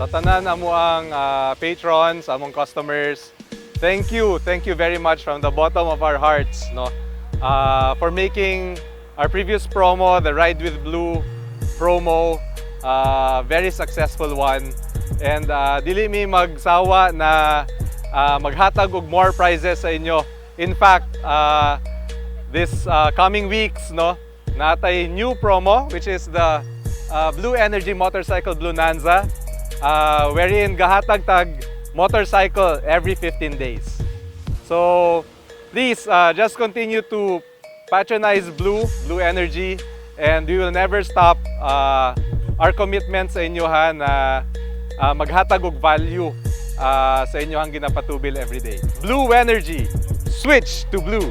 Sa tanan amoang patrons, among customers, thank you very much from the bottom of our hearts, no, for making our previous promo, the Ride with Blue promo, very successful one. And dili mi magsawa na maghatag og more prizes sa inyo. In fact, this coming weeks, no, naa tay new promo, which is the Blue Energy Motorcycle Bluenanza, wherein gahatag tag motorcycle every 15 days. So, please just continue to patronize Blue, Blue Energy, and we will never stop our commitment sa inyo ha na maghatag og value sa inyo ang ginapatubil every day. Blue Energy, switch to blue.